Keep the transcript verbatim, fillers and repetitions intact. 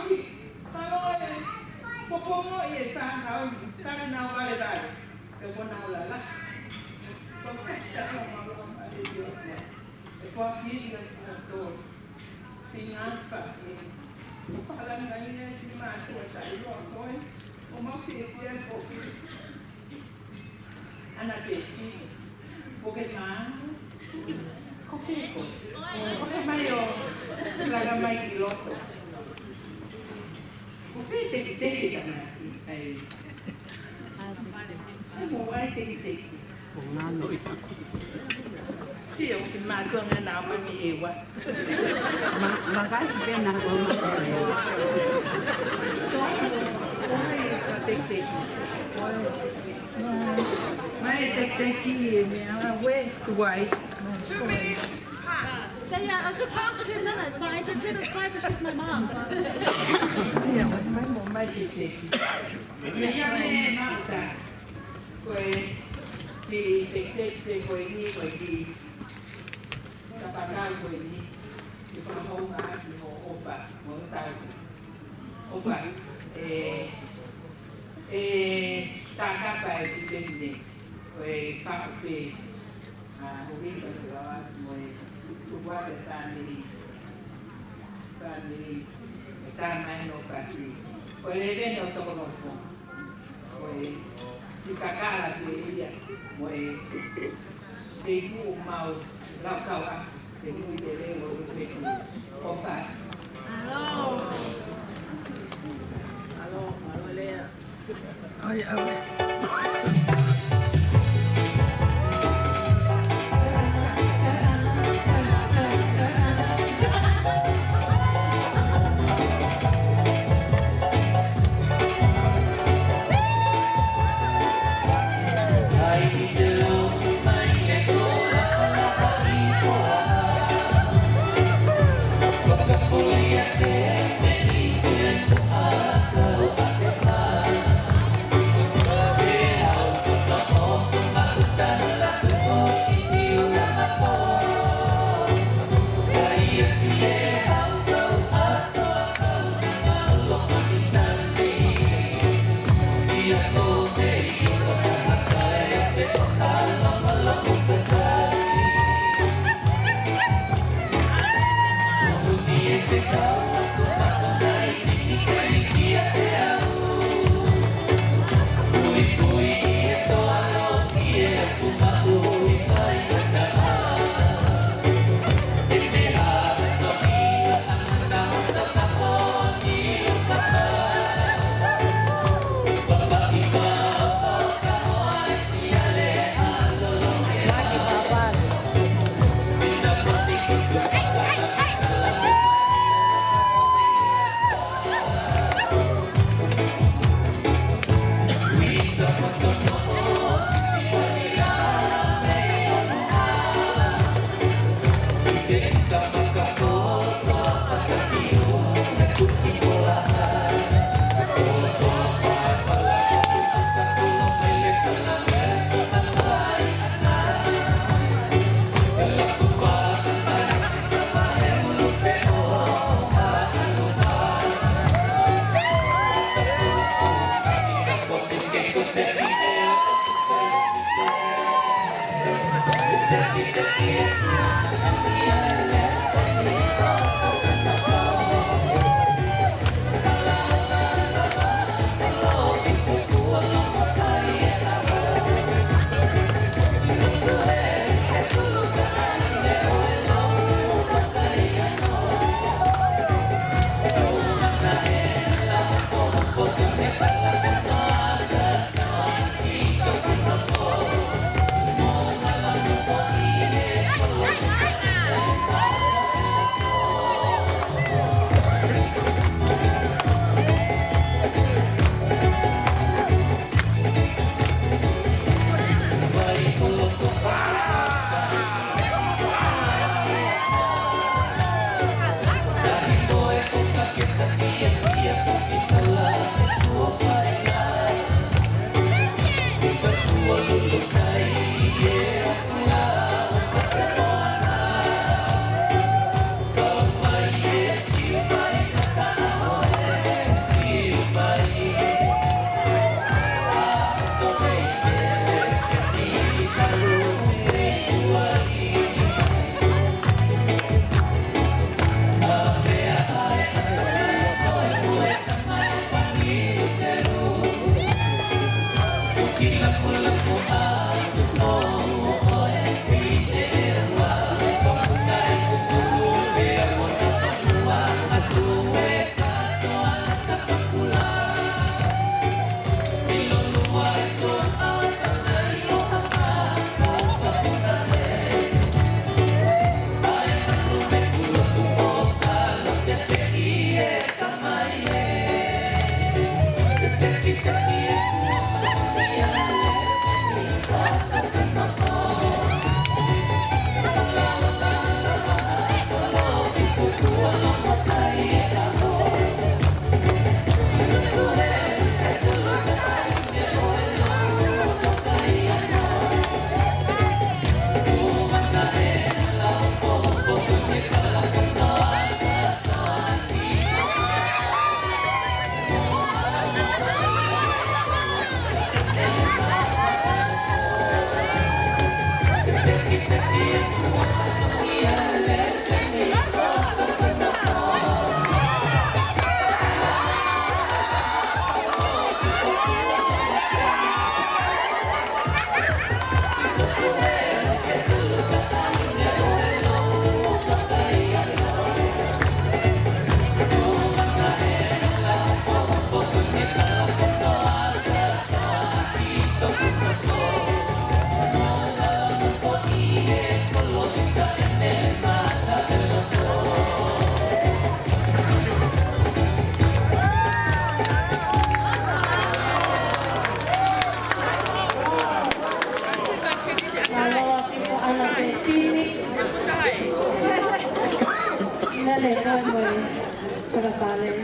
ʻosi. Mālō e, ko ko mo e fānau, tali nau valevale. Pea ko nau lala. Ko fai ta o mālō ma e io. E ko a ki ia ki na to. Sinafa e. Ko fala na ia ki ma tua ta ilo a koe. O mau ki e fia ko ki. Ana te ki. Ko ke ma. Ko ke ko. Ko ke mai o. Laga mai ki loto. Ko ke te ki te ki ka mai. Ai. Ai mo wai te ki te ki. Ko ngano i. Sio ki mātua me na mani e wa. Ma, ma kasi pē na ko ma. So, ko e ka te ki te ki. Mai te ki te ki e me a we kuai. Two minutes. They, uh, it's past ten minutes, but I just let it slide 'cause she's my mom. Ia, mai mo mai te ki te ki. Ia, ia, me mata. Ko e, ki te ki te ki ko e ni, ko e ki. Ka pakau ko e ni. Ki whakahou ngā ki ho opa, mo tau. Opa, e, e, tākapa e ki te ni. Ko e whakape. A, ko ke ka te rawa, mo e, ko kua te tāmiri, tāmiri, e tāmai no kasi, ko e leve no toko no fo, ko e, si kakala si e ia, mo e, te iku o mau, lau kau a, te iku i te leo o te ku, ko fa. Alo. Alo, alo lea. Ai, au. Mālō ʻaupito ʻAna Pesini. Nale kamoe. Fakapale.